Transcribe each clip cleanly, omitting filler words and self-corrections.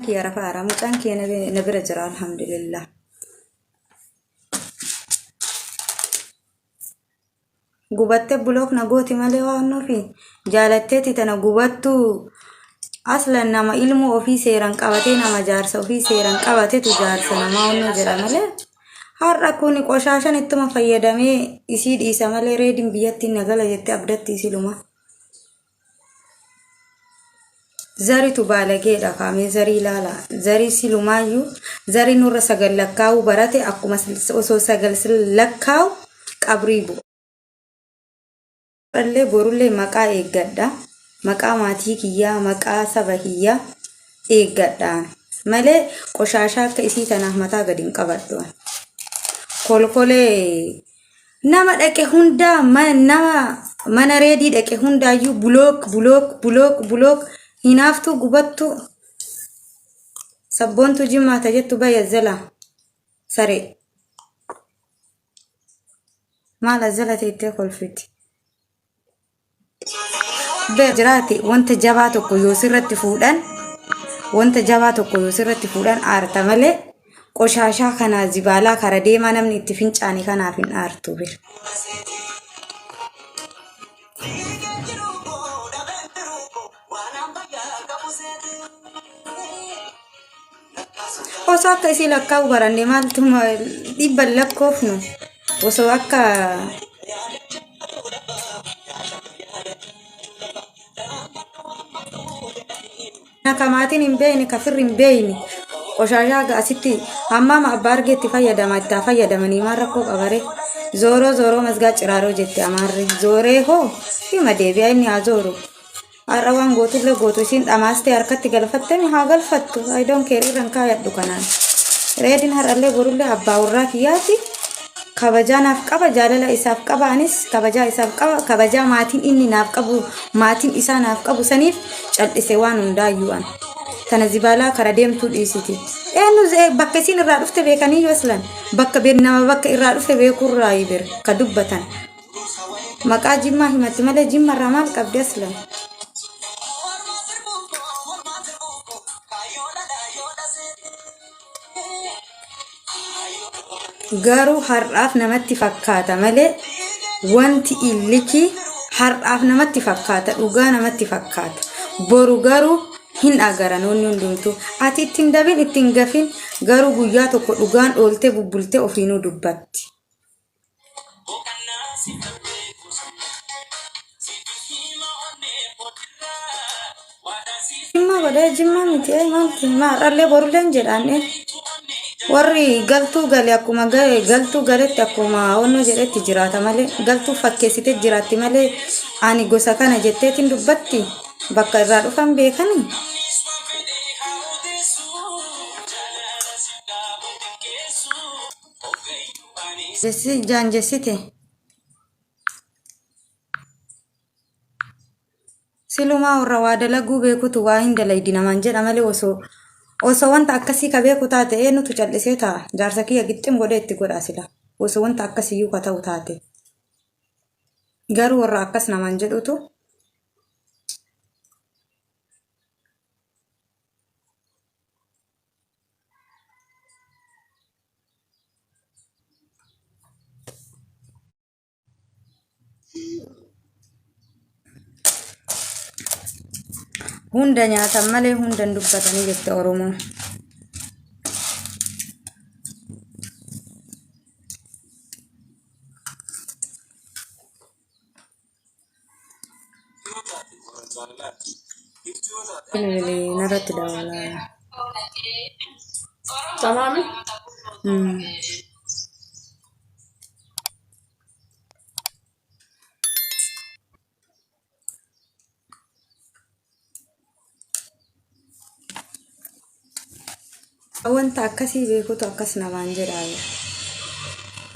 Kiyya rafaara mucaan kiyya na bira jira alhamdulillah. Gubattee bulook na gooti malee waan nufi jaalatteeti tana gubattu aslan nama ilmoo ofii seeran qabatee nama jaarsa ofii seeran qabatetu jaarsa namaa onnoo jedha malee har'a kun qoshaashan ittuma fayyadamee isii dhiisa malee reediin biyyatti na gala jettee abdatti isiluma. Zaritu baalageedha kaamee zarii ilaala. Zarii silumaayyuu zarii nurra sagal lakkaa'uu barate akkuma osoo sagal lakkaa'u qabrii bu'a. Har'allee borullee maqaa eeggadha. Maqaa maatii kiyyaa, maqaa saba kiyyaa eeggadha. Malee qoshaashaa akka isii tanaaf mataa gadi hin qabadhu. Kolkolee nama dhaqe hundaa nama mana reedii dhaqe hundaayyuu bulook bulook bulook bulook hinaaftuu gubattuu sabboontuu jimmaa ta jettu bayi azzala saree maal azzala teettee kolfiti. Jiraate wanta jabaa tokko yoo sirratti fuudhan wanta jabaa tokko yoo sirratti fuudhan aarta malee qoshaashaa kanaa zibaalaa kara deemaa namni itti fincaane kanaaf hin aartu bir. Osoo akka isii lakkaa'u baranne maaltu dhibban lakkoofnu osoo akka Ka maatiin hin beekne ka firri hin beekne qoshaashaa haga asitti hammaama abbaa argeetti fayyadama itti haa fayyadamanii maal rakkoo qabare zooroo zooroo masgaa ciraaroo jette amaarri zooree hoo hima deebi'a inni haa zooru har'a waan gootullee gootu isiin dhamaastee harkatti galfattemi haa galfattu I don't care irran kaayadhu kanaan reedin har'allee borullee abbaa warraa kiyyaati kabajaa naaf qaba jaalala isaaf qaba anis kabajaa isaaf qaba kabajaa maatiin inni naaf qabu maatiin isaa naaf qabu saniif cal'ise waan hundaayyuu an tana zibaalaa kara deemtuu dhiisiti eenyu bakka isiin irraa dhufte beekanii yoo aslan bakka nama bakka irraa dhufe beekurraa bir ka dubbatan maqaa jimmaa himatti malee jimma irraa maal qabdi aslan Garuu har'aaf namatti fakkaata malee wanti illikii har'aaf namatti fakkaata dhugaa namatti fakkaata. Boru garuu hin agaran wanni hundumtuu. Ati ittiin dabin ittiin gafin garuu guyyaa tokko dhugaan ooltee bubbultee ofiinuu dubbatti. Jimmaa godhee jimmaa miti ee maalti maadhallee borulleen jedhaan ee warri galtuu gale akkuma gale galtuu galetti akkuma onnoo jedhetti jiraata malee galtuu fakkeessite jiraatti malee ani gosa kana jetteetiin dubbatti bakka irraa dhufan beekanii. Jaanjessite. Silumaa warra waa dalaguu beekutu waa hin dalaydi namaan jedha malee osoo osoo wanta akkasii ka beeku taate eenyutu callisee ta'a jaarsa kiyya gixxim godhee itti godha sila osoo wanta akkasiyyuu ka ta'u taate garuu warra akkas namaan jedhutu Hunda nyaatan malee hunda hin dubbatanii jette Oromoon. Bilbili narratti dawalaa. Tamaami. Wanta akkasii beekutu akkas namaan jedha.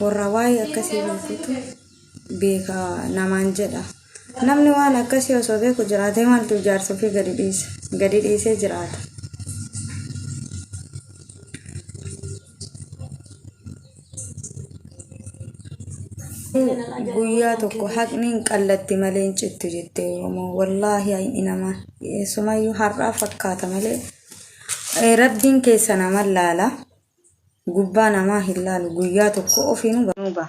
Warra waa'ee akkasii beekutu beeka namaan jedha. Namni waan akkasii osoo beeku jiraatee maaltu ijaarsa ofii gadi dhiisa? Gadi dhiisee jiraata. Guyyaa tokko haqni hin qallatti malee hin cittu jette Oromoo. Wallaahi haqni namaa eessumayyuu har'aa fakkaata malee. Rabbiin keessa nama laala. Gubbaa namaa hin laalu. Guyyaa tokko ofiinuu ba'a.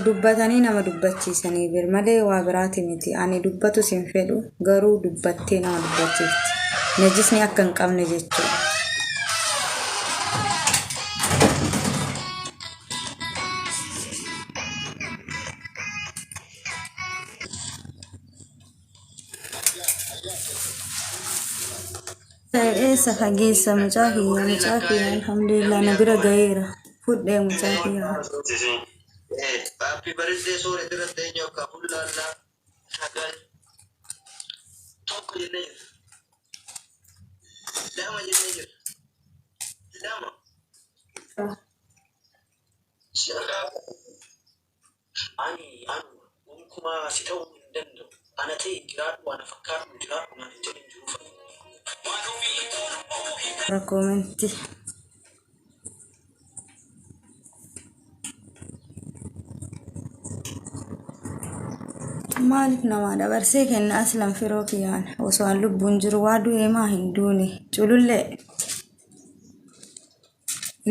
Dubbatanii nama dubbachiisanii bir malee waa biraati miti. Ani dubbatus hin fedhu garuu dubbattee nama dubbachiifti. Najisni akka hin qabne jechuudha. Eessa fageessa mucaa kiyya mucaa kiyya alhamdulillah na bira gaheera fudhee mucaa kiyya. Happy birthday soore irratti eenyu akka bullaallaa sagal tokko jennee jirra. Lama jennee jirra. Lama. Ani anuma gonkumaa si ta'uu hin danda'u. Ana ta'i jiraadhu, ana fakkaadhu jiraadhu naan hin jedhin jiruu fa'i. Koomentii. Maaliif namaa dabarsee kenna aslan firoo kiyyaan osoo an lubbuun jiru waa du'ee maa hin duune culullee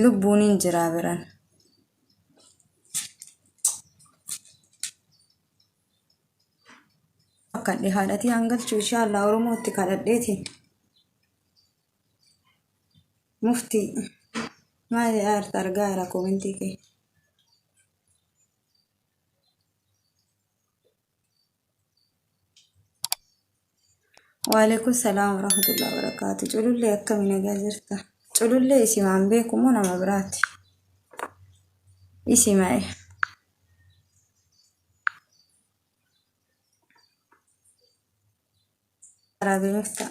lubbuun hin jiraa biran. Akkadhe haadhatii hangalchu inshaallah Oromootti kadhadheeti. Muftii maali aarta argaa jira koomentii kee. Waalaikum salaam warahmatullahi wabarakatuh. Culullee akkami nagaa jirta? Culullee isimaan beeku moo nama biraati? Isima'e. Arabii mifta.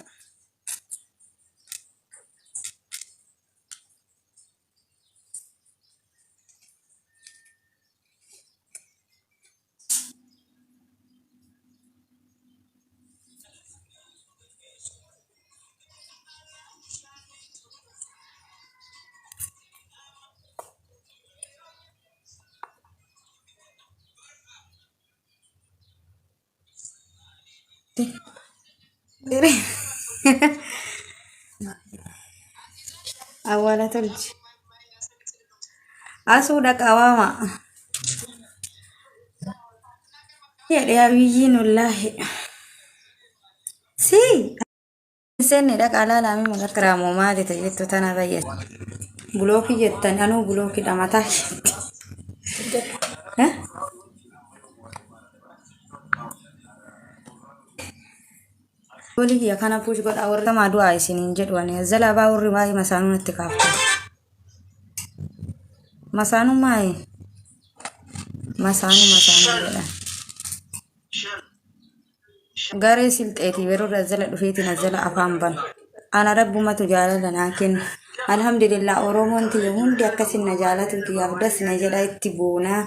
Awwaala tolchi. Asuu dhaqaa waama. Jedhe abiyyiin wallaahi. Si seenne dhaqaa laalaamee magarta raamoo maali ta'e jettu tana bayyate. Bulookii jettan anuu bulookiidha mataa keetti. Eh? Goolii kiyya kana puush godhaa warri namaa du'aa isiniin jedhu ani zalaa baa warri baay'ee masaanuu natti kaaftan. Masaanuu maayi? Masaanuu masaanuu jedhan. Garee silxeetii yeroo irra jala dhufeetiin as jala afaan banu. Ana rabbumatu jaalala naa kenna. Alhamdulillah Oromoon tiyya hundi akkasin na jaalatu kiyyaaf das na jedha itti boonaa.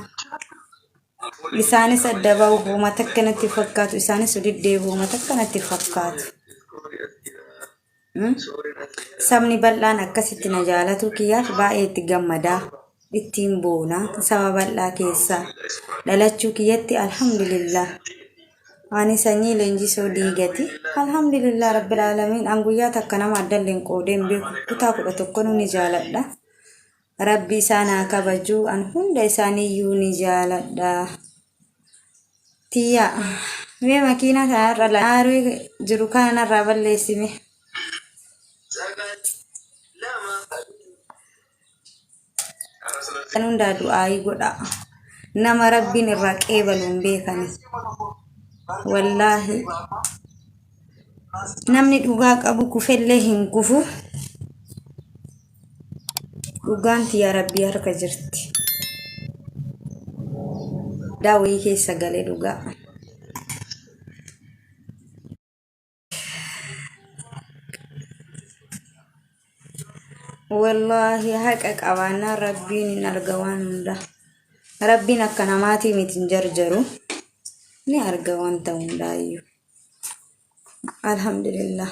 Isaanis adda ba'u hooma takka natti fakkaatu isaanis diddeebi'u hooma takka natti fakkaatu. Hmm? Sabni bal'aan akkasitti na jaalatu kiyyaaf baay'ee itti gammadaa ittiin boona saba bal'aa keessaa dhalachuu kiyyatti alhamdulillah. Ani sanyii leenjisoo diigati. Alhamdulillah rabbil aalamiin an guyyaa takka nama addallee hin qoodee hin beeku kutaa 11 ni jaaladha. Rabbi isaan haa kabaju an hunda isaaniiyyuu ni jaaladha. Tiyya mee makiinaa kanarra aaree jiru kana narraa balleessime. Kan hundaa du'aayii godha. Nama rabbiin irraa qeebalu hin beekani. Wallaahi namni dhugaa qabu kufellee hin kufu. Dhugaan tiyya rabbii harka jirti. Daawwii keessa galee dhugaa. Wallaahi haqa qabaannaan rabbiin hin arga waan hunda. Rabbiin akka namaatii miti hin jarjaru. Ni arga wanta hundaayyuu. Alhamdulillah.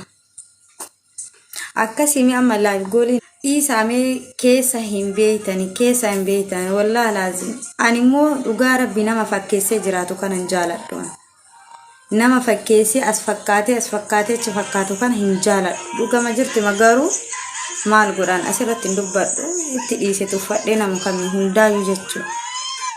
Akkasii mi amma live gooliin dhiisaa mee keessa hin beeytani keessa hin beeytani wallahi laazim. Ani immoo dhugaa rabbi nama fakkeessee jiraatu kana hin jaaladhu. ani. Nama fakkeessee as fakkaatee as fakkaatee achi fakkaatu kana hin jaaladhu. Dhugama jirti garuu maal godhaan asirratti hin dubbadhu, itti dhiise, tuffadhee nama kamii hundaayyuu jechuudha.